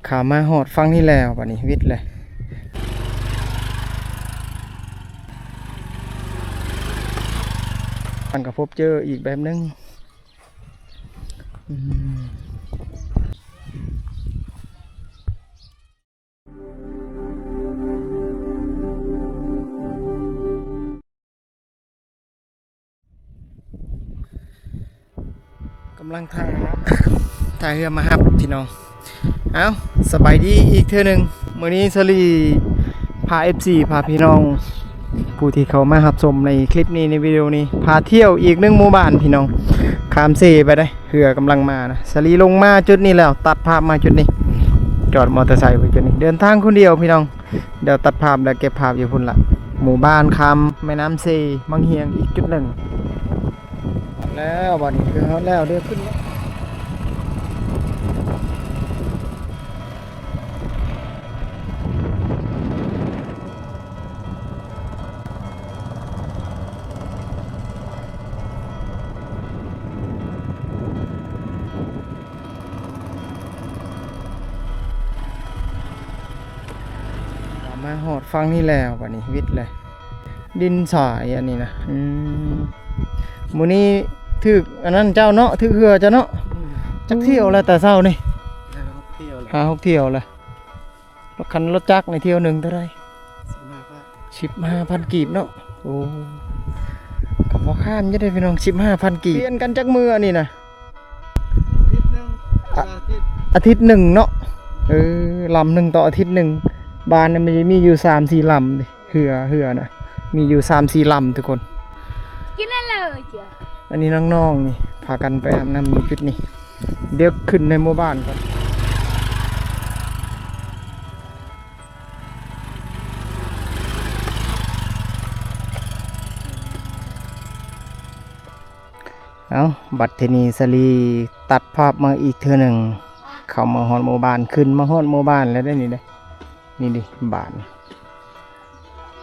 ຂ້າມມາຮອດຝັ່ງນີ້ແລ້ວ ບາດນີ້ວິດເລີຍ. ມັນກໍພົບເຈີອີກແບບໜຶ່ງ. ອືມ ກຳລັງຖ້າ ຖ້າເຮືອມາຮັບພີ່ນ້ອງ. ເອົ້າ ສະບາຍດີອີກເທື່ອໜຶ່ງ. ມື້ນີ້ສາລີພາເອັຟຊີ ພາພີ່ນ້ອງ ຜູ້ທີ່ເຂົ້າມາຮັບຊົມໃນຄລິບນີ້ ໃນວິດີໂອນີ້ ພາທ່ຽວອີກໜຶ່ງໝູ່ບ້ານພີ່ນ້ອງ. ຂ້າມເຊໄປເດ້ ເຮືອກຳລັງມານະ. ສາລີລົງມາຈຸດນີ້ແລ້ວ ຕັດພາບມາຈຸດນີ້ ຈອດມໍເຕີໄຊໄວ້ຈຸດນີ້ ເດີນທາງຄົນດຽວພີ່ນ້ອງ. ດຽວຕັດພາບແລ້ວເກັບພາບຢູ່ພຸ້ນລະ. ໝູ່ບ້ານຂ້າມແມ່ນ້ຳເຊ ວັງຫຽງ ອີກຈຸດໜຶ່ງ. ຮອດແລ້ວ ບາດນີ້ຄືຮອດແລ້ວ ດຽວຂຶ້ນ ມາຮອດຝັ່ງນີ້ແລ້ວ ບາດນີ້ວິດເລີຍ ດິນຊາຍອັນນີ້ນະ. ອືມ ມື້ນີ້ຖືກອັນນັ້ນເຈົ້າເນາະ ຖືກເຮືອເຈົ້າເນາະ. ອືມ ຈັກຖ້ຽວແລ້ວແຕ່ເຊົ້ານີ້? ຫ້າຫົກຖ້ຽວແລ້ວ ຫ້າຫົກຖ້ຽວແລ້ວ. ຄັນລົດຈັກໃນຖ້ຽວໜຶ່ງເທົ່າໃດ? ສິບຫ້າພັນ ສິບຫ້າພັນກີບເນາະ. ໂອ້ ກໍພໍຄ້ານຢູ່ເດ້ພີ່ນ້ອງ ສິບຫ້າພັນກີບ. ປ່ຽນກັນຈັກມື້ອັນນີ້ນະ? ອາທິດໜຶ່ງ ອາທິດ ອາທິດໜຶ່ງເນາະ. ເອີ ລຳໜຶ່ງຕໍ່ອາທິດໜຶ່ງ. ບ້ານນີ້ມັນຈະມີຢູ່ສາມສີ່ລຳເດ້ ເຮືອ ເຮືອນະ ມີຢູ່ສາມສີ່ລຳທຸກຄົນ. ກິນໄດ້ເລີຍເຈົ້າ. ອັນນີ້ນ້ອງໆນີ້ພາກັນໄປອາບນ້ຳຢູ່ຈຸດນີ້. ດຽວຂຶ້ນໃນໝູ່ບ້ານກ່ອນ. ເອົ້າ ບັດທີນີ້ສາລີຕັດພາບມາອີກເທື່ອໜຶ່ງ ເຂົ້າມາຮອດໝູ່ບ້ານ ຂຶ້ນມາຮອດໝູ່ບ້ານແລ້ວເດ້ນີ້ເດ້. ນີ້ເດ້ບ້ານ.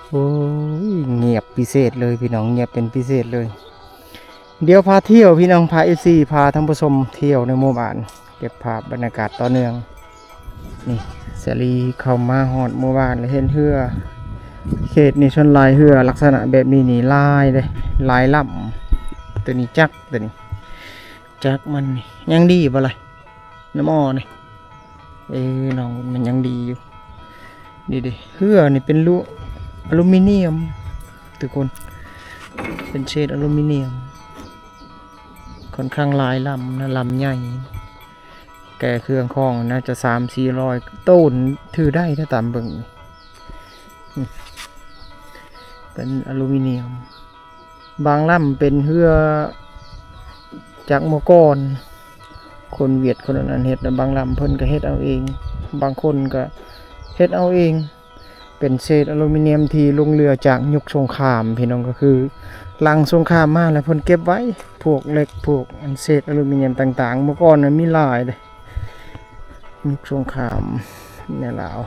ໂອ້ຍ ງຽບພິເສດເລີຍພີ່ນ້ອງ ງຽບເປັນພິເສດເລີຍ. ດຽວພາທ່ຽວພີ່ນ້ອງ ພາເອັຟຊີ ພາທ່ານຜູ້ຊົມທ່ຽວໃນໝູ່ບ້ານ ເກັບພາບບັນຍາກາດຕໍ່ເນື່ອງ. ນີ້ສາລີເຂົ້າມາຮອດໝູ່ບ້ານແລ້ວເຫັນເຮືອ. ເຂດນີ້ສ່ວນຫຼາຍເຮືອລັກສະນະແບບນີ້ນີ້ຫຼາຍເດ້ ຫຼາຍລຳ. ໂຕນີ້ຈັກ ໂຕນີ້ຈັກມັນນີ້ຍັງດີບໍ່ລະ? ນ້ຳອ້ອນີ້ ເອີ ນ້ອງມັນຍັງດີຢູ່. ນີ້ເດ້ ເຮືອນີ້ເປັນລຸ ອາລູມີນຽມທຸກຄົນ ເປັນເສດອາລູມີນຽມ ຂ້ອນຂ້າງຫຼາຍລຳນະ ລຳໃຫຍ່. ແກ່ເຄື່ອງຂອງໜ້າຈະສາມສີ່ຮ້ອຍໂຕນ ຖືໄດ້ນະ ຕາມເບິ່ງ. ອືມ ເປັນອາລູມີນຽມ. ບາງລຳເປັນເຮືອຈາກເມື່ອກ່ອນ ຄົນຫວຽດຄົນອັນນັ້ນເຮັດ. ແລະ ບາງລຳເພິ່ນກໍເຮັດເອົາເອງ ບາງຄົນກໍເຮັດເອົາເອງ. ເປັນເສດອາລູມີນຽມທີ່ຫຼົງເຫຼືອຈາກຍຸກສົງຄາມ ພີ່ນ້ອງ ກໍຄືຫຼັງສົງຄາມມາແລ້ວເພິ່ນເກັບໄວ້ ພວກເຫຼັກ ພວກອັນເສດອາລູມີນຽມຕ່າງໆ. ເມື່ອກ່ອນນະມີຫຼາຍເດ້ ຍຸກສົງຄາມໃນລາວ.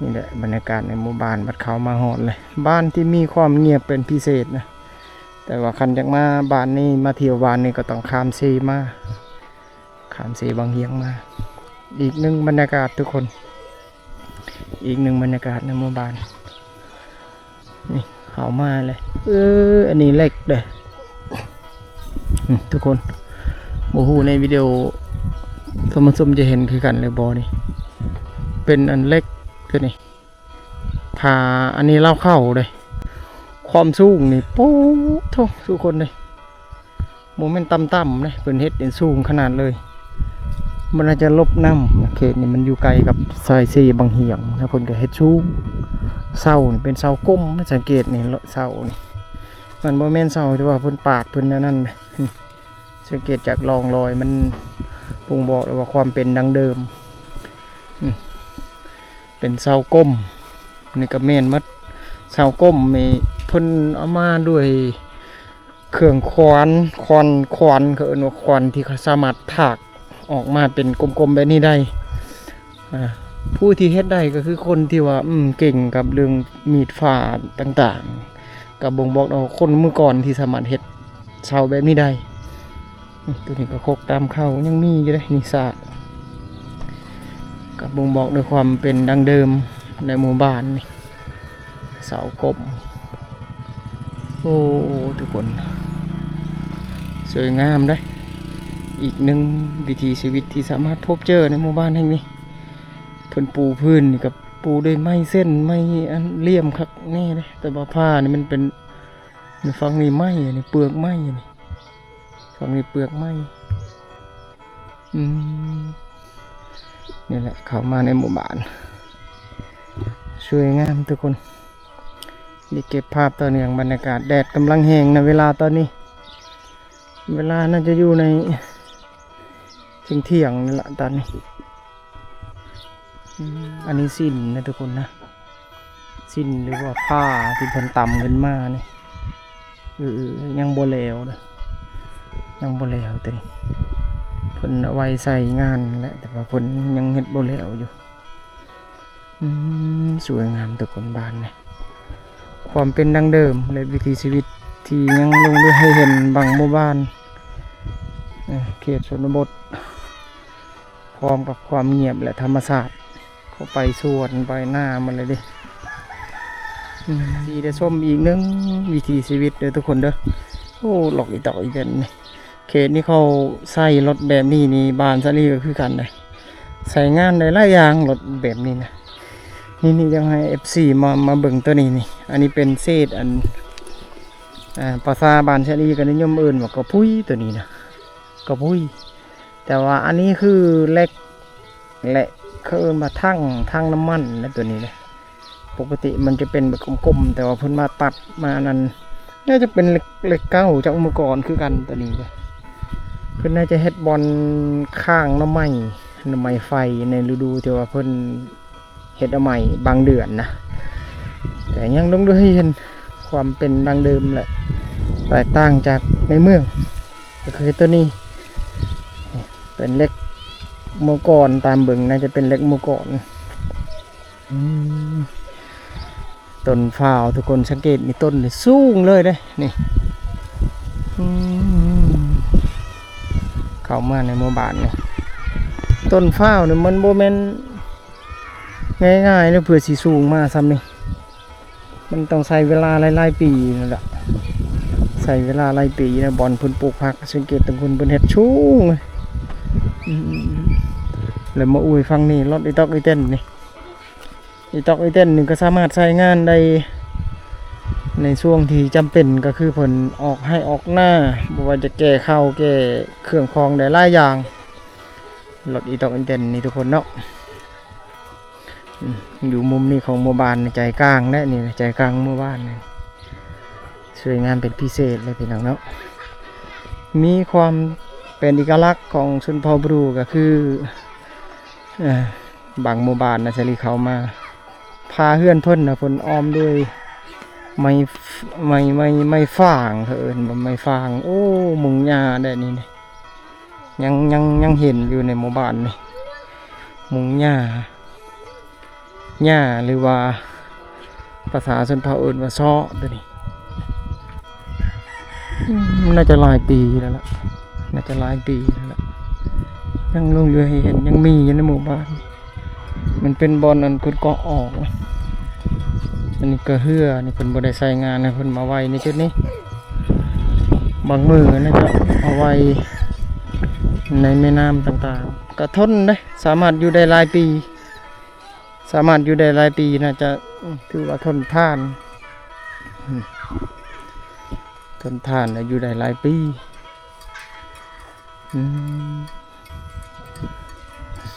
ນີ້ແຫຼະບັນຍາກາດໃນໝູ່ບ້ານ ບັດເຂົ້າມາຮອດເລີຍ ບ້ານທີ່ມີຄວາມງຽບເປັນພິເສດນະ. ແຕ່ວ່າຄັນຢາກມາບ້ານນີ້ ມາທ່ຽວບ້ານນີ້ ກໍຕ້ອງຂ້າມເຊມາ ຂ້າມເຊວັງຫຽງມາ. ອີກໜຶ່ງບັນຍາກາດທຸກຄົນ ອີກໜຶ່ງບັນຍາກາດໃນໝູ່ບ້ານ. ນີ້ເຂົ້າມາເລີຍ ເອີ ອັນນີ້ເຫຼັກເດ້ ອືມ ທຸກຄົນ ບໍ່ຮູ້ໃນວິດີໂອທ່ານຜູ້ຊົມຈະເຫັນຄືກັນຫຼືບໍ່ນີ້ ເປັນອັນເຫຼັກຕົວນີ້ ພາ ອັນນີ້ລາວເຂົ້າເດ້. ຄວາມສູງນີ້ ໂອ້ໂທ້ ທຸກຄົນເດ້ ບໍ່ແມ່ນຕ່ຳໆເດ້ ເພິ່ນເຮັດເປັນສູງຂະໜາດເລີຍ. ມັນອາດຈະຫຼົບນ້ຳ ເຂດນີ້ມັນຢູ່ໃກ້ກັບຊາຍເຊບັງຫຽງ ແລ້ວເພິ່ນກໍເຮັດສູງ. ເສົານີ້ເປັນເສົາກົມ ສັງເກດນີ້ ເສົານີ້ ມັນບໍ່ແມ່ນເສົາທີ່ວ່າເພິ່ນປາດເພິ່ນແນວນັ້ນເດ້. ສັງເກດຈາກຮ່ອງຮອຍ ມັນບົ່ງບອກໄດ້ວ່າຄວາມເປັນດັ້ງເດີມ. ອືມ ເປັນເສົາກົມ ນີ້ກໍແມ່ນໝົດ. ເສົາກົມນີ້ເພິ່ນເອົາມາດ້ວຍ ເຄື່ອງຂວານ ຂວານ ຂວານ ເຂົາເອີ້ນວ່າຂວານ ທີ່ເຂົາສາມາດຖາກອອກມາເປັນກົມໆແບບນີ້ໄດ້. ອາ ຜູ້ທີ່ເຮັດໄດ້ກໍຄືຄົນທີ່ວ່າ ອືມ ເກັ່ງກັບເລື່ອງມີດພ້າຕ່າງໆ ກໍບົ່ງບອກເອົາຄົນມື້ກ່ອນທີ່ສາມາດເຮັດເສົາແບບນີ້ໄດ້. ອືມ ຕົວນີ້ກໍຄົກຕຳເຂົ້າ ຍັງມີຢູ່ເດ້ ນີ້ສາກ. ກໍບົ່ງບອກເຖິງຄວາມເປັນດັ້ງເດີມໃນໝູ່ບ້ານນີ້ ເສົາກົມ. ໂອ້ ທຸກຄົນ ສວຍງາມເດ້. ອີກໜຶ່ງວິຖີຊີວິດທີ່ສາມາດພົບເຈີໃນໝູ່ບ້ານແຫ່ງນີ້. ເພິ່ນປູພື້ນນີ້ກໍປູດ້ວຍໄມ້ເສັ້ນ ໄມ້ອັນລ່ຽມຄັກແນ່ເດ້ ແຕ່ວ່າຜ້ານີ້ມັນເປັນ ນີ້ ຝັ່ງນີ້ໄມ້ ອັນນີ້ເປືອກໄມ້ ນີ້ ຝັ່ງນີ້ເປືອກໄມ້. ອືມ ນີ້ແຫຼະ ເຂົ້າມາໃນໝູ່ບ້ານ ສວຍງາມທຸກຄົນ. ນີ້ເກັບພາບຕໍ່ເນື່ອງບັນຍາກາດ ແດດກຳລັງແຮງນະ ເວລາຕອນນີ້ ເວລາໜ້າຈະຢູ່ໃນ ທ່ຽງໆນີ້ລະຕອນນີ້. ອືມ ອັນນີ້ສິ້ນນະທຸກຄົນນະ ສິ້ນ ຫຼືວ່າຜ້າທີ່ເພິ່ນຕຳຂຶ້ນມານີ້. ເອີ ເອີ ຍັງບໍ່ແລ້ວເດີ ຍັງບໍ່ແລ້ວ ແຕ່ເພິ່ນເອົາໄວ້ໃສ່ງານແຫຼະ ແຕ່ວ່າເພິ່ນຍັງເຮັດບໍ່ແລ້ວຢູ່. ອືມ ສວຍງາມທຸກຄົນ ບ້ານນີ້ ຄວາມເປັນດັ້ງເດີມ ແລະ ວິຖີຊີວິດທີ່ຍັງຫຼົງເຫຼືອໃຫ້ເຫັນບາງໝູ່ບ້ານ ເຂດຊົນນະບົດ ພ້ອມກັບຄວາມງຽບ ແລະ ທຳມະຊາດ. ເຂົ້າໄປສວນໄປນາໝົດເລີຍເດ້. ອືມ ຊິໄດ້ຊົມອີກໜຶ່ງວິຖີຊີວິດເດີທຸກຄົນເດີ. ໂອ້ ລັອກອີຕອກອີແຕນນີ້ ເຂດນີ້ເຂົາໃຊ້ລົດແບບນີ້ນີ້ ບ້ານສາລີກໍຄືກັນນະ ໃຊ້ງານໄດ້ຫຼາຍຢ່າງລົດແບບນີ້ນະ. ນີ້ໆ ຢາກໃຫ້ເອັຟຊີມາ ມາເບິ່ງໂຕນີ້ນີ້ ອັນນີ້ເປັນເສດອັນ ອ່າ ພາສາບ້ານສາລີກໍນິຍົມເອີ້ນວ່າກະພຸຍໂຕນີ້ນະ ກະພຸຍ. ແຕ່ວ່າອັນນີ້ຄືເຫຼັກ ແລະ ເຂົາເອີ້ນວ່າຖັງ ຖັງນ້ຳມັນນະ ໂຕນີ້ນະ. ປົກກະຕິມັນຈະເປັນແບບກົມໆ ແຕ່ວ່າເພິ່ນມາຕັດມາອັນນັ້ນ ໜ້າຈະເປັນເຫຼັກ ເຫຼັກເກົ່າຈາກເມື່ອກ່ອນຄືກັນ ໂຕນີ້ເດ້. ເພິ່ນໜ້າຈະເຮັດບ່ອນຄ້າງໜໍ່ໄມ້ ໜໍ່ໄມ້ໄຟໃນລະດູທີ່ວ່າເພິ່ນ ເຮັດເອົາໃໝ່ບາງເດືອນນະ ແຕ່ຍັງລົງເຫຼືອໃຫ້ເຫັນຄວາມເປັນດັ້ງເດີມ ແລະ ແຕກຕ່າງຈາກໃນເມືອງ ກໍຄືໂຕນີ້ ເປັນເຫຼັກໂມກອນ ຕາມເບິ່ງໜ້າຈະເປັນເຫຼັກໂມກອນ. ອືມ ຕົ້ນພ້າວ ທຸກຄົນສັງເກດນີ້ ຕົ້ນນີ້ສູງເລີຍເດ້ນີ້. ອືມ ເຂົ້າມາໃນໝູ່ບ້ານນີ້ ຕົ້ນພ້າວນີ້ມັນບໍ່ແມ່ນ ງ່າຍໆເນາະ ເພື່ອຊິສູງມາຊ່ຳນີ້ ມັນຕ້ອງໃຊ້ເວລາຫຼາຍໆປີນັ້ນແຫຼະ ໃຊ້ເວລາຫຼາຍປີນະ. ບ່ອນເພິ່ນປູກຜັກ ສັງເກດຕົງພຸ້ນ ເພິ່ນເຮັດສູງ ອືມ ແລ້ວມາອຸ້ຍຝັ່ງນີ້ ລົດອີຕອກອີແຕນນີ້ ອີຕອກອີແຕນນີ້ກໍສາມາດໃຊ້ງານໄດ້ໃນຊ່ວງທີ່ຈຳເປັນ ກໍຄືເພິ່ນອອກໄຮ່ອອກນາ ບໍ່ວ່າຈະແກ່ເຂົ້າແກ່ເຄື່ອງຂອງໄດ້ຫຼາຍຢ່າງ ລົດອີຕອກອີແຕນນີ້ທຸກຄົນເນາະ. ອືມ ຢູ່ມຸມນີ້ຂອງໝູ່ບ້ານໃນໃຈກາງແຫຼະ ນີ້ໃຈກາງໝູ່ບ້ານນີ້ ສວຍງາມເປັນພິເສດເລີຍພີ່ນ້ອງເນາະ. ມີຄວາມເປັນເອກະລັກຂອງຊົນເຜົ່າບຣູ ກໍຄື ເອີ ບາງໝູ່ບ້ານນະ ສາລີເຂົ້າມາ ຝາເຮືອນເພິ່ນນະ ເພິ່ນອ້ອມດ້ວຍໄມ້ ໄມ້ ໄມ້ ໄມ້ຟາງ ເຂົາເອີ້ນວ່າໄມ້ຟາງ. ໂອ້ ມຸງຫຍ້າແດ່ນີ້ ຍັງ ຍັງ ຍັງເຫັນຢູ່ໃນໝູ່ບ້ານນີ້ ມຸງຫຍ້າ ຫຍ້າ ຫຼືວ່າພາສາຊົນເຜົ່າເອີ້ນວ່າເຊາະ ໂຕນີ້. ອືມ ໜ້າຈະຫຼາຍປີແລ້ວລະ ໜ້າຈະຫຼາຍປີແລ້ວລະ ຍັງຫຼົງເຫຼືອໃຫ້ເຫັນ ຍັງມີຢູ່ໃນໝູ່ບ້ານ. ມັນເປັນບ່ອນອັນຂຸດເກາະອອກ. ອັນນີ້ກໍເຮືອນີ້ ເພິ່ນບໍ່ໄດ້ໃຊ້ງານ ເພິ່ນມາໄວ້ໃນຈຸດນີ້. ບາງມື້ນະ ຈະເອົາໄວ້ໃນແມ່ນ້ຳຕ່າງໆ ກໍທົນເດ້ ສາມາດຢູ່ໄດ້ຫຼາຍປີ ສາມາດຢູ່ໄດ້ຫຼາຍປີ ໜ້າຈະ ອືມ ຖືວ່າທົນທານ ອືມ ທົນທານ ແລະ ຢູ່ໄດ້ຫຼາຍປີ. ອືມ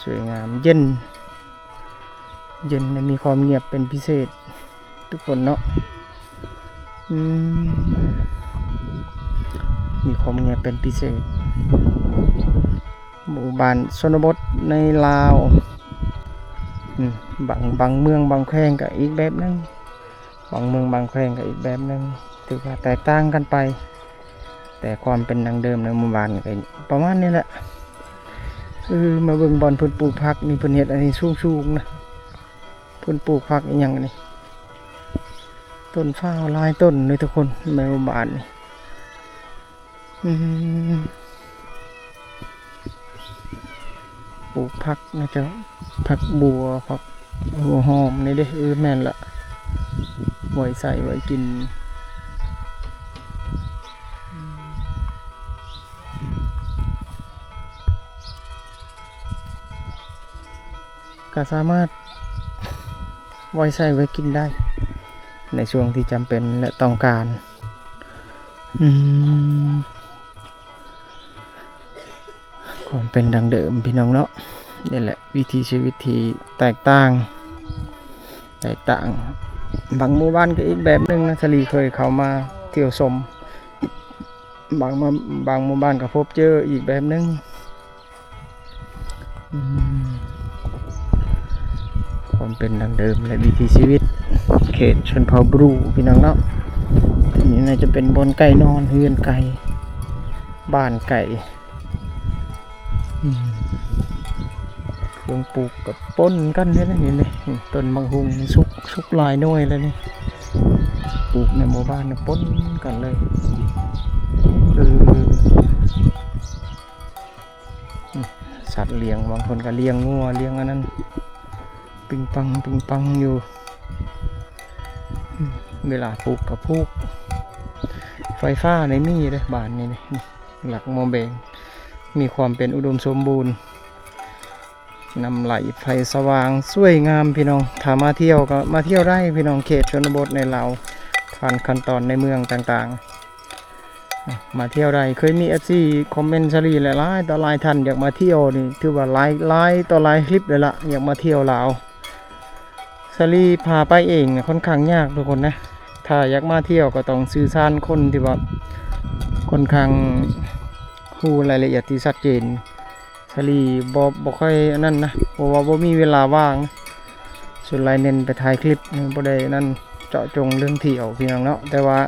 ສວຍງາມ ເຢັນ ເຢັນ ແລະ ມີຄວາມງຽບເປັນພິເສດ ທຸກຄົນເນາະ. ອືມ ມີຄວາມງຽບເປັນພິເສດ. ໝູ່ບ້ານຊົນນະບົດໃນລາວ ອືມ ບາງ ບາງເມືອງບາງແຂວງກໍອີກແບບໜຶ່ງ ບາງເມືອງບາງແຂວງກໍອີກແບບໜຶ່ງ ຖືວ່າແຕກຕ່າງກັນໄປ. ແຕ່ຄວາມເປັນດັ້ງເດີມໃນໝູ່ບ້ານກໍປະມານນີ້ແຫຼະ. ເອີ ມາເບິ່ງບ່ອນເພິ່ນປູກຜັກນີ້ ເພິ່ນເຮັດອັນນີ້ສູງໆນະ ເພິ່ນປູກຜັກອີ່ຫຍັງນີ້ ຕົ້ນຟ້າວຫຼາຍຕົ້ນເລີຍທຸກຄົນ ໃນໝູ່ບ້ານນີ້. ອືມ ປູກຜັກນະເຈົ້າ ຜັກບົ່ວ ຜັກຫົວຫອມນີ້ເດ້. ເອີ ແມ່ນລະ ໄວ້ໃຊ້ໄວ້ກິນ. ກໍສາມາດໄວ້ໃຊ້ໄວ້ກິນໄດ້ ໃນຊ່ວງທີ່ຈຳເປັນ ແລະ ຕ້ອງການ. ອືມ ຄວາມເປັນດັ້ງເດີມພີ່ນ້ອງເນາະ. ນີ້ແຫຼະວິຖີຊີວິດທີ່ແຕກຕ່າງ ແຕກຕ່າງ. ບາງໝູ່ບ້ານກໍອີກແບບໜຶ່ງນະ ສາລີເຄີຍເຂົ້າມາທ່ຽວຊົມ. ບາງ ບາງໝູ່ບ້ານກໍພົບເຈີອີກແບບໜຶ່ງ. ອືມ ຄວາມເປັນດັ້ງເດີມ ແລະ ວິຖີຊີວິດເຂດຊົນເຜົ່າບຣູ ພີ່ນ້ອງເນາະ. ທີ່ນີ້ໜ້າຈະເປັນບ່ອນໄກ່ນອນ ເຮືອນໄກ່ ບ້ານໄກ່. ອືມ ເຄື່ອງປູກກໍປົນກັນເດ້ນີ້ ນີ້ ນີ້ ຕົ້ນໝາກຫຸ່ງນີ້ສຸກ ສຸກຫຼາຍໜ່ວຍແລ້ວນີ້. ປູກໃນໝູ່ບ້ານນີ້ປົນກັນເລີຍ. ເອີ ອືມ ສັດລ້ຽງ ບາງຄົນກໍລ້ຽງງົວ ລ້ຽງອັນນັ້ນ ປິງປັງ ປິງປັງຢູ່. ອືມ ເວລາປູກກໍປູກ. ໄຟຟ້ານີ້ມີເດ້ ບ້ານນີ້ນີ້ ຫຼັກໝໍ້ແບງ ມີຄວາມເປັນອຸດົມສົມບູນ. ນ້ຳໄຫຼ ໄຟສະຫວ່າງ ສວຍງາມພີ່ນ້ອງ. ຖ້າມາທ່ຽວກໍມາທ່ຽວໄດ້ພີ່ນ້ອງ ເຂດຊົນນະບົດໃນລາວ ຜ່ານຂັ້ນຕອນໃນເມືອງຕ່າງໆ ມາທ່ຽວໄດ້. ເຄີຍມີເອັຟຊີຄອມເມັນສາລີຫຼາຍໆຕໍ່ຫຼາຍທ່ານ ຢາກມາທ່ຽວນີ້ ຖືວ່າຫຼາຍ ຫຼາຍຕໍ່ຫຼາຍຄລິບເລີຍລະ ຢາກມາທ່ຽວລາວ. ສາລີພາໄປເອງຂ້ອນຂ້າງຍາກທຸກຄົນນະ. ຖ້າຢາກມາທ່ຽວກໍຕ້ອງສື່ສານຄົນທີ່ວ່າຂ້ອນຂ້າງຮູ້ລາຍລະອຽດທີ່ຊັດເຈນ. ສາລີບໍ່ ບໍ່ຄ່ອຍອັນນັ້ນນະ ເພາະວ່າບໍ່ມີເວລາວ່າງ. ສ່ວນຫຼາຍເນັ້ນໄປຖ່າຍຄລິບ ບໍ່ໄດ້ອັນນັ້ນເຈາະຈົງເລື່ອງທ່ຽວພີ່ນ້ອງເນາະ. ແຕ່ວ່າ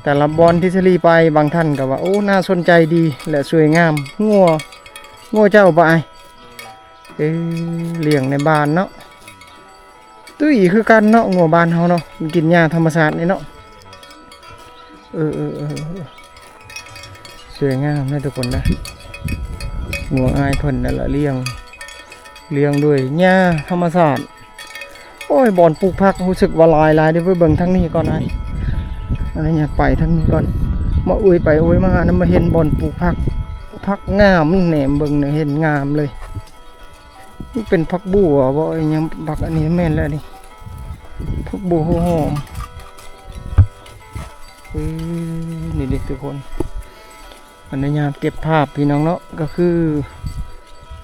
ແຕ່ລະບ່ອນທີ່ສາລີໄປ ບາງທ່ານກໍວ່າ ໂອ້ ໜ້າສົນໃຈດີ ແລະ ສວຍງາມ. ງົວ ງົວເຈົ້າບໍ່ອ້າຍ? ເອີ ລ້ຽງໃນບ້ານເນາະ. ຕຸ້ຍຄືກັນເນາະ ງົວບ້ານເຮົາເນາະ ມັນກິນຫຍ້າທຳມະຊາດນີ້ເນາະ. ເອີ ເອີ ເອີ ເອີ ສວຍງາມເນາະທຸກຄົນນະ. ງົວອ້າຍເພິ່ນນັ້ນລະລ້ຽງ ລ້ຽງດ້ວຍຫຍ້າທຳມະຊາດ. ໂອ້ຍ ບ່ອນປູກຜັກຮູ້ສຶກວ່າຫຼາຍໆເດ້. ໄປເບິ່ງທາງນີ້ກ່ອນອ້າຍ ອັນນີ້ ໄປທາງນີ້ກ່ອນ. ມາອຸຍໄປອຸຍມານະ ມາເຫັນບ່ອນປູກຜັກ ຜັກງາມ ແນມເບິ່ງນະ ເຫັນງາມເລີຍ. ມັນເປັນຜັກບົ່ວບໍ່ ອີຫຍັງ ຜັກອັນນີ້ແມ່ນແລ້ວນີ້ ຜັກບົ່ວຫົວຫອມ. ເອີ ນີ້ເດ້ທຸກຄົນ ອະນຸຍາດເກັບພາບພີ່ນ້ອງເນາະ ກໍຄື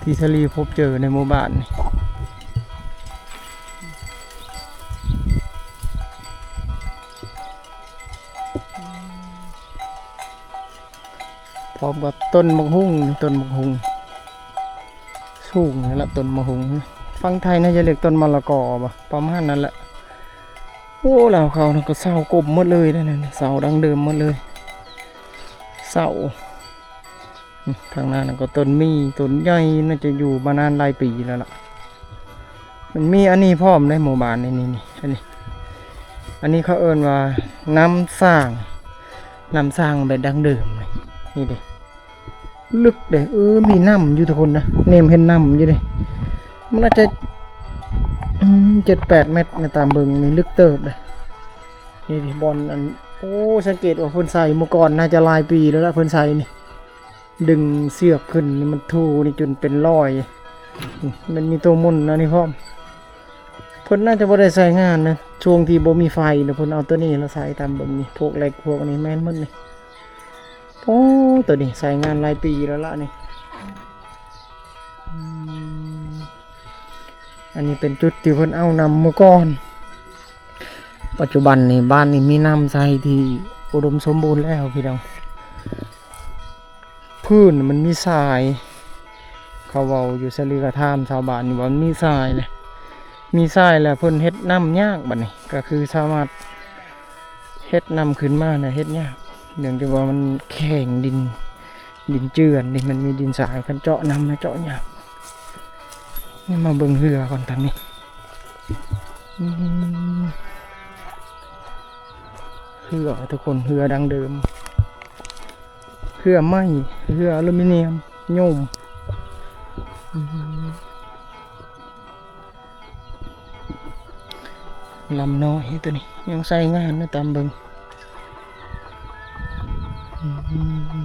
ທີ່ສາລີພົບເຈີໃນໝູ່ບ້ານນີ້. ພ້ອມກັບຕົ້ນໝາກຫຸ່ງ ຕົ້ນໝາກຫຸ່ງສູງນີ້ລະ ຕົ້ນໝາກຫຸ່ງ. ຝັ່ງໄທໜ້າຈະເອີ້ນຕົ້ນມະລະກອບໍ່ ປະມານນັ້ນແຫຼະ. ໂອ້ ລາວເຂົານັ້ນກໍເສົາກົມໝົດເລີຍນະ ເສົາດັ້ງເດີມໝົດເລີຍ ເສົາ. ທາງໜ້ານັ້ນກໍຕົ້ນໝີ່ ຕົ້ນໃຫຍ່ ໜ້າຈະຢູ່ມານານຫຼາຍປີແລ້ວລະ. ມັນມີອັນນີ້ພ້ອມໃນໝູ່ບ້ານນີ້ ນີ້ ນີ້ ອັນນີ້ ອັນນີ້ເຂົາເອີ້ນວ່ານ້ຳສ້າງ ນ້ຳສ້າງແບບດັ້ງເດີມ ນີ້ເດ້ ເລິກເດ້. ເອີ ມີນ້ຳຢູ່ທຸກຄົນນະ ແນມເຫັນນ້ຳຢູ່ເດ້. ມັນອາດຈະ ອືມ ເຈັດແປດແມັດນະ ຕາມເບິ່ງນີ້ ເລິກເຕີບເດ້. ນີ້ເດ້ ບ່ອນອັນ ໂອ້ ສັງເກດວ່າເພິ່ນໃສ່ ເມື່ອກ່ອນໜ້າຈະຫຼາຍປີແລ້ວລະ ເພິ່ນໃສ່ນີ້ ດຶງເຊືອກຂຶ້ນນີ້ ມັນຖູນີ້ຈົນເປັນລອຍ. ອືມ ມັນມີໂຕໝຸ່ນອັນນີ້ພ້ອມ. ເພິ່ນໜ້າຈະບໍ່ໄດ້ໃຊ້ງານນະ ຊ່ວງທີ່ບໍ່ມີໄຟນະ ເພິ່ນເອົາໂຕນີ້ລະໃສ່. ຕາມເບິ່ງນີ້ ພວກເຫຼັກພວກນີ້ແມ່ນໝົດນີ້. ໂອ້ ໂຕນີ້ໃຊ້ງານຫຼາຍປີແລ້ວລະນີ້. ອືມ ອັນນີ້ເປັນຈຸດທີ່ເພິ່ນເອົານ້ຳເມື່ອກ່ອນ. ປັດຈຸບັນນີ້ ບ້ານນີ້ມີນ້ຳໃຊ້ທີ່ອຸດົມສົມບູນແລ້ວພີ່ນ້ອງ. ພື້ນມັນມີຊາຍ ເຂົາເວົ້າຢູ່ ສາລີກໍຖາມຊາວບ້ານຢູ່ວ່າມັນມີຊາຍແຫຼະ ມີຊາຍແລ້ວເພິ່ນເຮັດນ້ຳຍາກ. ບັດນີ້ກໍຄືສາມາດເຮັດນ້ຳຂຶ້ນມານະ ເຮັດຍາກ ເນື່ອງຈາກວ່າມັນແຂງດິນ ດິນເຈື່ອນນີ້ ມັນມີດິນຊາຍ ຄັນເຈາະນ້ຳນະເຈາະຍາກ. ນີ້ມາເບິ່ງເຮືອກ່ອນທາງນີ້. ອືມ ເຮືອທຸກຄົນ ເຮືອດັ້ງເດີມ ເຮືອໄມ້ ເຮືອອາລູມີນຽມໂຍມ. ອືມ ລຳນ້ອຍໂຕນີ້ຍັງໃຊ້ງານນະ ຕາມເບິ່ງ. ອືມ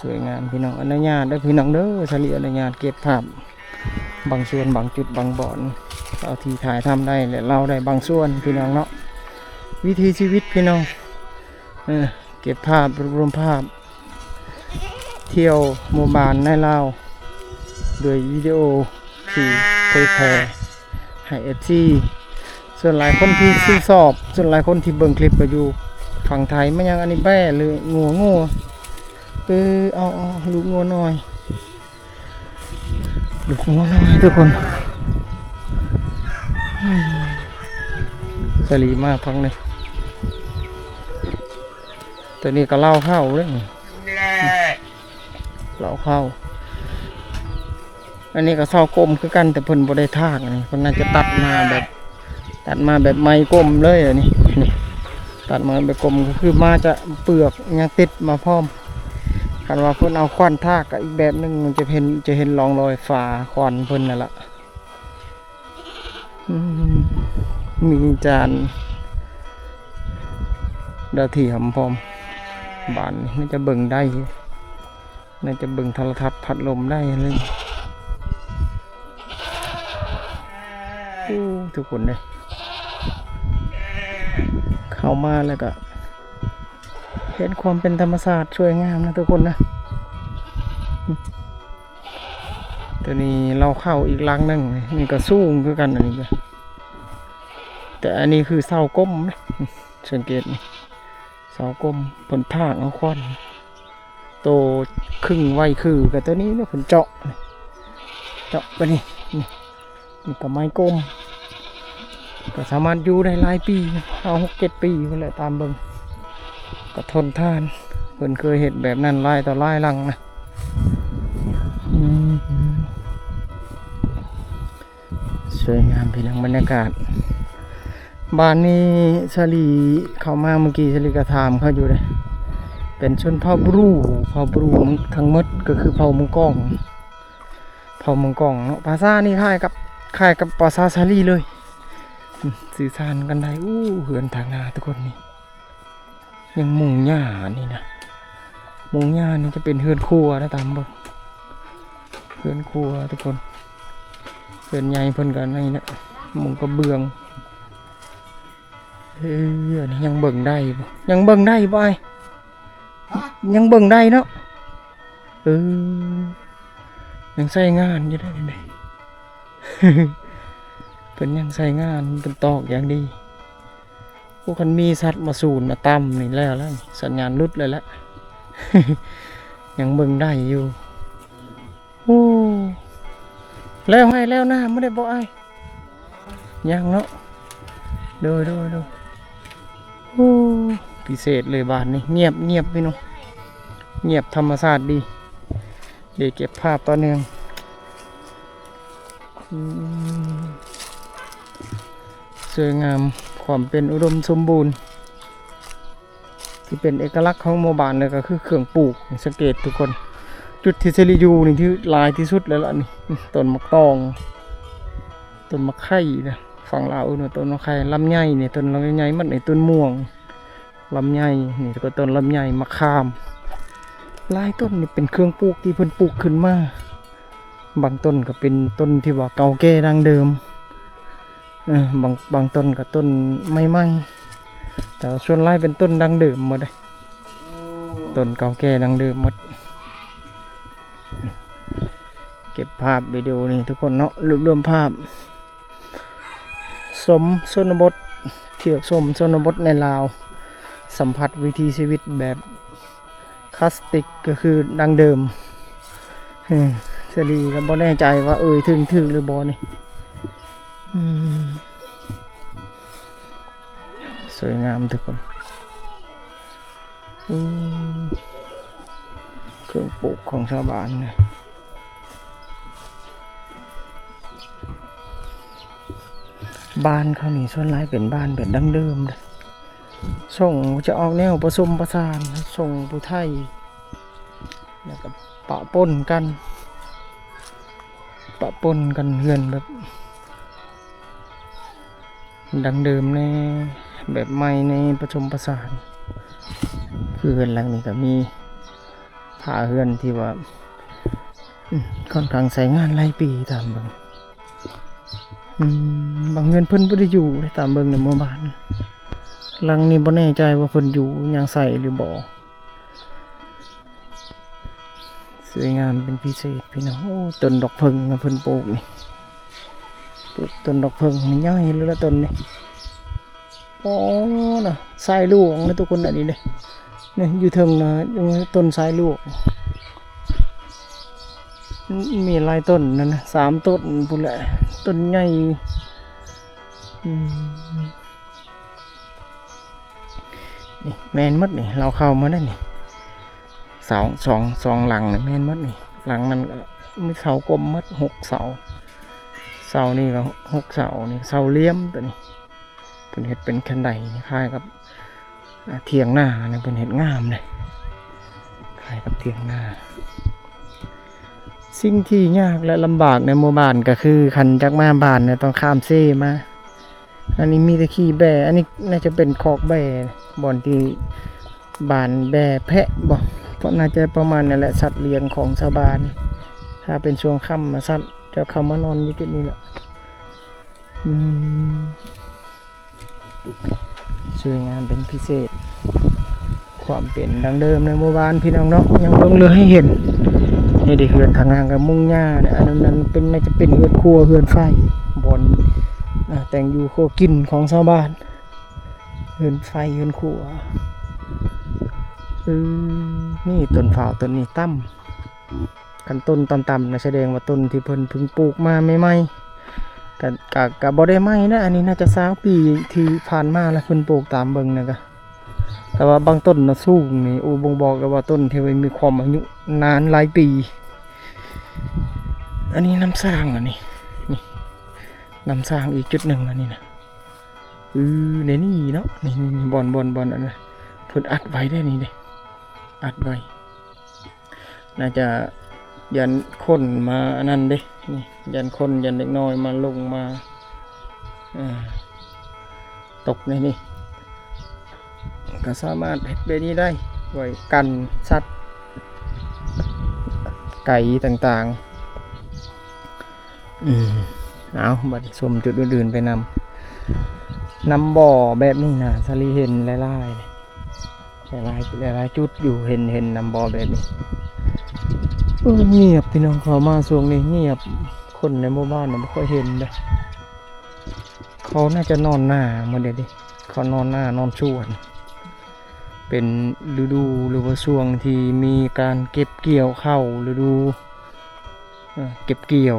ສວຍງາມພີ່ນ້ອງ. ອະນຸຍາດເດີພີ່ນ້ອງເດີ ສາລີອະນຸຍາດເກັບພາບບາງສ່ວນ ບາງຈຸດ ບາງບ່ອນ ເທົ່າທີ່ຖ່າຍທຳໄດ້ ແລະ ເລົ່າໄດ້ບາງສ່ວນພີ່ນ້ອງເນາະ. ວິຖີຊີວິດພີ່ນ້ອງ ເອີ ເກັບພາບ ລວບລວມພາບ ທ່ຽວໝູ່ບ້ານໃນລາວ ໂດຍວິດີໂອທີ່ເຜີຍແຜ່ໃຫ້ເອັຟຊີ ສ່ວນຫຼາຍຄົນທີ່ຊື່ນຊອບ ສ່ວນຫຼາຍຄົນທີ່ເບິ່ງຄລິບກໍຢູ່ຝັ່ງໄທ. ແມ່ນຫຍັງອັນນີ້ ແບ້ ຫຼືງົວ? ງົວ ເອີ ເອົາ ເອົາ ລູກງົວນ້ອຍ ລູກງົວນ້ອຍທຸກຄົນ. ສາລີມາພັກນີ້ ໂຕນີ້ກໍເລົ້າເຂົ້າເດ້ ເລົ້າເຂົ້າ. ອັນນີ້ກໍເສົາກົມຄືກັນ ແຕ່ເພິ່ນບໍ່ໄດ້ຖາກ. ອັນນີ້ເພິ່ນໜ້າຈະຕັດມາແບບ ຕັດມາແບບໄມ້ກົມເລີຍ. ອັນນີ້ ນີ້ ຕັດມາແບບກົມ ກໍຄືມາຈະເປືອກຍັງຕິດມາພ້ອມ. ຄັນວ່າເພິ່ນເອົາຂວັນຖາກກໍອີກແບບໜຶ່ງ ມັນຈະເຫັນ ຈະເຫັນຮ່ອງຮອຍຝາຂວັນເພິ່ນນັ້ນລະ. ອືມ ມີຈານດາວທຽມພ້ອມ. ບ້ານນີ້ໜ້າຈະເບິ່ງໄດ້ ໜ້າຈະເບິ່ງໂທລະທັດພັດລົມໄດ້ເລີຍ. ໂອ້ ທຸກຄົນເດ້ ເຂົ້າມາແລ້ວກໍເຫັນຄວາມເປັນທຳມະຊາດສວຍງາມນະທຸກຄົນນະ. ໂຕນີ້ເລົ້າເຂົ້າອີກຫຼັງໜຶ່ງ ນີ້ກໍສູງຄືກັນ ອັນນີ້ກໍ ແຕ່ອັນນີ້ຄືເສົາກົມນະ ສັງເກດນີ້ ເສົາກົມ ເພິ່ນຖາກເອົາຂວັນ ໂຕຄຶ່ງໄວຄືກັບໂຕນີ້ນະ ເພິ່ນເຈາະ ເຈາະໄປນີ້ ນີ້ ນີ້ກໍໄມ້ກົມ ກໍສາມາດຢູ່ໄດ້ຫຼາຍປີ ຫ້າ ຫົກ ເຈັດ ປີພຸ້ນແຫຼະ ຕາມເບິ່ງກໍທົນທານ. ເພິ່ນເຄີຍເຮັດແບບນັ້ນຫຼາຍຕໍ່ຫຼາຍຫຼັງນະ. ອືມ ສວຍງາມພີ່ນ້ອງ ບັນຍາກາດ. ບ້ານນີ້ສາລີເຂົ້າມາເມື່ອກີ້ ສາລີກໍຖາມເຂົາຢູ່ເດ້ ເປັນຊົນເຜົ່າບຣູ ເຜົ່າບຣູທັງໝົດ ກໍຄືເຜົ່າມົງກອງ ເຜົ່າມົງກອງເນາະ. ພາສານີ້ຄ້າຍກັບ ຄ້າຍກັບພາສາສາລີເລີຍ ອືມ ສື່ສານກັນໄດ້. ໂອ້ ເຮືອນຖາງໜ້າທຸກຄົນນີ້ ຍັງມຸງຫຍ້ານີ້ນະ ມຸງຫຍ້ານີ້ຈະເປັນເຮືອນຄົວນະ ຕາມເບິ່ງ ເຮືອນຄົວທຸກຄົນ. ເຮືອນໃຫຍ່ເພິ່ນກໍໃນນີ້ແຫຼະ ມຸງກະເບື້ອງ. ເອີ ອັນນີ້ຍັງເບິ່ງໄດ້ບໍ່? ຍັງເບິ່ງໄດ້ບໍ່ອ້າຍ? ຍັງເບິ່ງໄດ້ເນາະ. ເອີ ຍັງໃຊ້ງານຢູ່ເດ້ນີ້ ເພິ່ນຍັງໃຊ້ງານ ເພິ່ນຕອກຢ່າງດີ. ໂອ້ ຄັນມີສັດມາສູນມາຕຳນີ້ແລ້ວລະ ສັນຍານຫຼຸດເລີຍລະ ຍັງເບິ່ງໄດ້ຢູ່. ໂອ້ ແລ້ວໄຮ່ແລ້ວນາໝົດແລ້ວບໍ່ອ້າຍ? ຍັງເນາະ. ໂດຍ ໂດຍ ໂດຍ. ໂອ້ ພິເສດເລີຍບ້ານນີ້ ງຽບ ງຽບພີ່ນ້ອງ ງຽບ ທຳມະຊາດດີ. ເດ ເກັບພາບຕໍ່ເນື່ອງ. ອືມ ສວຍງາມ ຄວາມເປັນອຸດົມສົມບູນ ທີ່ເປັນເອກະລັກຂອງໝູ່ບ້ານ ແລ້ວກໍຄືເຄື່ອງປູກ. ສັງເກດທຸກຄົນ ຈຸດທີ່ສາລີຢູ່ນີ້ຖືຫຼາຍທີ່ສຸດແລ້ວລະນີ້ ຕົ້ນໝາກຕອງ ຕົ້ນໝາກໄຂ່ນະ ຝັ່ງລາວເອີ້ນວ່າຕົ້ນໝາກໄຂ່. ລຳໄຍນີ້ ຕົ້ນລຳໄຍໝົດນີ້ ຕົ້ນມ່ວງ ລຳໄຍນີ້ ກໍຕົ້ນລຳໄຍ ໝາກຂາມ ຫຼາຍຕົ້ນນີ້ເປັນເຄື່ອງປູກທີ່ເພິ່ນປູກຂຶ້ນມາ. ບາງຕົ້ນກໍເປັນຕົ້ນທີ່ວ່າເກົ່າແກ່ດັ້ງເດີມ ເອີ ບາງ ບາງຕົ້ນກໍຕົ້ນໃໝ່ໆ ແຕ່ວ່າສ່ວນຫຼາຍເປັນຕົ້ນດັ້ງເດີມໝົດເດ້ ຕົ້ນເກົ່າແກ່ດັ້ງເດີມໝົດ. ເກັບພາບວິດີໂອນີ້ທຸກຄົນເນາະ ລວບລວມພາບ ຊົມຊົນນະບົດ ທ່ຽວຊົມຊົນນະບົດໃນລາວ ສຳຜັດວິຖີຊີວິດແບບ ຄລາສຕິກກໍຄືດັ້ງເດີມ. ເອີ ສາລີກໍບໍ່ແນ່ໃຈວ່າເອີ່ຍເຖິງຖືກຫຼືບໍ່ນີ້. ອືມ ສວຍງາມທຸກຄົນ. ອືມ ເຄື່ອງປູກຂອງຊາວບ້ານນະ. ບ້ານເຂົານີ້ສ່ວນຫຼາຍເປັນບ້ານແບບດັ້ງເດີມເດ້. ຊົງຈະອອກແນວປະສົມປະສານ ຊົງຜູ້ໄທ ແລ້ວກໍປະປົນກັນ ປະປົນກັນ ເຮືອນແບບ ດັ່ງເດີມແດ່ ແບບໃໝ່ແດ່ ປະສົມປະສານ. ຄືເຮືອນຫຼັງນີ້ກໍມີຝາເຮືອນທີ່ວ່າ ອືມ ຂ້ອນຂ້າງໃຊ້ງານຫຼາຍປີຕາມເບິ່ງ. ອືມ ບາງເຮືອນເພິ່ນບໍ່ໄດ້ຢູ່ເດ້ ຕາມເບິ່ງໃນໝູ່ບ້ານ. ຫຼັງນີ້ບໍ່ແນ່ໃຈວ່າເພິ່ນຢູ່ຍັງໃຊ້ຫຼືບໍ່. ສວຍງາມເປັນພິເສດພີ່ນ້ອງ. ໂອ້ ຕົ້ນດອກເຜິ້ງນະເພິ່ນປູກນີ້ ປູກຕົ້ນດອກເຜິ້ງນີ້ໃຫຍ່ເລີຍລະຕົ້ນນີ້. ໂອ້ ນະ ຊາຍຫຼວງນະທຸກຄົນ ອັນນີ້ເດ້ ນີ້ຢູ່ເທິງນະ ຕົ້ນຊາຍຫຼວງ. ມີຫຼາຍຕົ້ນນັ້ນນະ ສາມຕົ້ນພຸ້ນແຫຼະ ຕົ້ນໃຫຍ່. ອືມ ນີ້ແມ່ນໝົດນີ້ ລາວເຂົ້າມາແລ້ວນີ້ ສອງ ສອງ ສອງຫຼັງນີ້ແມ່ນໝົດນີ້. ຫຼັງນັ້ນກໍມີເສົາກົມໝົດຫົກເສົາ ເສົານີ້ກໍຫົກເສົານີ້ ເສົາຫຼ່ຽມຕົວນີ້ ເພິ່ນເຮັດເປັນຄັນໄດ ຄ້າຍກັບ ອາ ຖຽງນານະ ເພິ່ນເຮັດງາມເດ້ ຄ້າຍກັບຖຽງນາ. ສິ່ງທີ່ຍາກ ແລະ ລຳບາກໃນໝູ່ບ້ານກໍຄື ຄັນຈາກມາບ້ານນະ ຕ້ອງຂ້າມເຊມາ. ອັນນີ້ມີແຕ່ຂີ້ແບ້ ອັນນີ້ໜ້າຈະເປັນຄອກແບ້ ບ່ອນທີ່ບ້ານແບ້ແພະບໍ ກໍໜ້າຈະປະມານນັ້ນແຫຼະ ສັດລ້ຽງຂອງຊາວບ້ານ. ຖ້າເປັນຊ່ວງຄ່ຳມາ ສັດຈະເຂົ້າມານອນຢູ່ຈຸດນີ້ແຫຼະ. ອືມ ສວຍງາມເປັນພິເສດ ຄວາມເປັນດັ້ງເດີມໃນໝູ່ບ້ານພີ່ນ້ອງເນາະ ຍັງຫຼົງເຫຼືອໃຫ້ເຫັນ. ນີ້ເດ້ ເຮືອນທາງຫ້າງກັບມຸງຫຍ້າ ອັນນັ້ນເປັນ ໜ້າຈະເປັນເຮືອນຄົວເຮືອນໄຟ ບ່ອນ ອາ ແຕ່ງຢູ່ຄົວກິນຂອງຊາວບ້ານ ເຮືອນໄຟເຮືອນຄົວ. ເອີ ນີ້ຕົ້ນພ້າວຕົ້ນນີ້ຕ່ຳ ຄັນຕົ້ນຕ່ຳໆນະ ສະແດງວ່າຕົ້ນທີ່ເພິ່ນເພິ່ງປູກມາໃໝ່ໆ ກະ ກະ ກະບໍ່ໄດ້ໃໝ່ນະ ອັນນີ້ໜ້າຈະຊາວປີທີ່ຜ່ານມາລະເພິ່ນປູກ ຕາມເບິ່ງນະກະ. ແຕ່ວ່າບາງຕົ້ນນະສູງນີ້ ໂອ້ ບົ່ງບອກໄດ້ວ່າຕົ້ນທີ່ວ່າມີຄວາມອາຍຸນານຫຼາຍປີ. ອັນນີ້ນ້ຳສ້າງ ອັນນີ້ ນີ້ ນ້ຳສ້າງອີກຈຸດໜຶ່ງ ອັນນີ້ນະ. ອື ໃນນີ້ເນາະ ນີ້ ນີ້ ບ່ອນ ບ່ອນ ບ່ອນ ອັນນັ້ນ ເພິ່ນອັດໄວ້ເດ້ ນີ້ເດ້ ອັດໄວ້. ໜ້າຈະຢ້ານຄົນມາອັນນັ້ນເດ້ ນີ້ ຢ້ານຄົນ ຢ້ານເດັກນ້ອຍມາ ລົງມາ ເອີ ຕົກໃນນີ້ ກໍສາມາດເຮັດແບບນີ້ໄດ້ ໄວ້ກັນສັດໄກ່ຕ່າງໆ. ອືມ ເອົາ ບັດນີ້ຊົມຈຸດອື່ນໆໄປນຳ. ນ້ຳບໍ່ແບບນີ້ນະ ສາລີເຫັນຫຼາຍໆ ຫຼາຍໆ ຫຼາຍໆຈຸດຢູ່ ເຫັນ ເຫັນນ້ຳບໍ່ແບບນີ້. ເອີ ງຽບ ພີ່ນ້ອງ ເຂົ້າມາຊ່ວງນີ້ງຽບ ຄົນໃນໝູ່ບ້ານນະບໍ່ຄ່ອຍເຫັນເດ້. ເຂົາໜ້າຈະນອນນາໝົດເດ ເຂົານອນນານອນສວນ. ເປັນລະດູ ຫຼືວ່າຊ່ວງທີ່ມີການເກັບກ່ຽວເຂົ້າ ລະດູ ເອີ ເກັບກ່ຽວ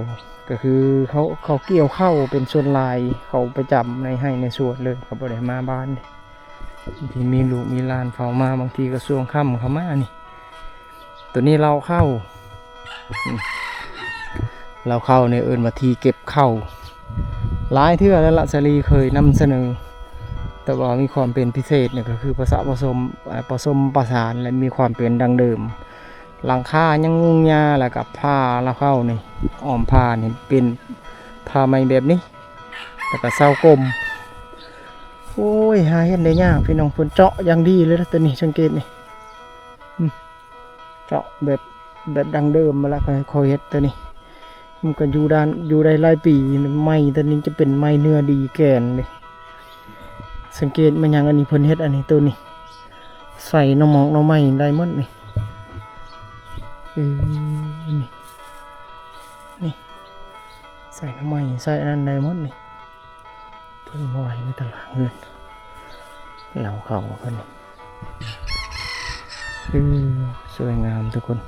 ກໍຄືເຂົາ ເຂົາກ່ຽວເຂົ້າເປັນສ່ວນຫຼາຍ ເຂົາປະຈຳໃນໄຮ່ໃນສວນເລີຍ ເຂົາບໍ່ໄດ້ມາບ້ານເດ້. ບາງທີມີລູກມີຫຼານເຝົ້າມາ ບາງທີກໍຊ່ວງຄ່ຳເຂົາມານີ້. ຕົວນີ້ເລົ້າເຂົ້າ ອືມ ເລົ້າເຂົ້ານີ້ເອີ້ນວ່າທີ່ເກັບເຂົ້າ. ຫຼາຍເທື່ອແລ້ວລະ ສາລີເຄີຍນຳສະເໜີ ແຕ່ວ່າມີຄວາມເປັນພິເສດນີ້ກໍຄືປະສະປະສົມ ອາ ປະສົມປະສານ ແລະ ມີຄວາມເປັນດັ້ງເດີມ. ຫຼັງຄາຍັງມຸງຫຍ້າ ແລ້ວກໍຝາເລົ້າເຂົ້ານີ້ ອ້ອມຝານີ້ເປັນຜ້າໄມ້ແບບນີ້ ແລ້ວກໍເສົາກົມ. ໂອ້ຍ ຫາເຫັນໄດ້ຍາກພີ່ນ້ອງ ເພິ່ນເຈາະຢ່າງດີເລີຍນະ ຕົວນີ້ ສັງເກດນີ້ ອືມ ເຈາະແບບ ແບບດັ້ງເດີມມາລະ ຄ່ອຍເຮັດຕົວນີ້. ມັນກໍຢູ່ດ້ານ ຢູ່ໄດ້ຫຼາຍປີ. ໄມ້ຕົວນີ້ຈະເປັນໄມ້ເນື້ອດີແກ່ນເດ້. ສັງເກດແມ່ນຫຍັງ ອັນນີ້ເພິ່ນເຮັດ ອັນນີ້ ຕົວນີ້ ໃສ່ໜໍ່ໝອກໜໍ່ໄມ້ໄດ້ໝົດນີ້. ເອີ ນີ້ ນີ້ ໃສ່ໜໍ່ໄມ້ ໃສ່ອັນນັ້ນໄດ້ໝົດນີ້. ເພິ່ນມາໄວ້ໃນຕາລາງເຮືອນ ເລົ້າເຂົ້າເພິ່ນ. ອື ສວຍງາມທຸກຄົນ.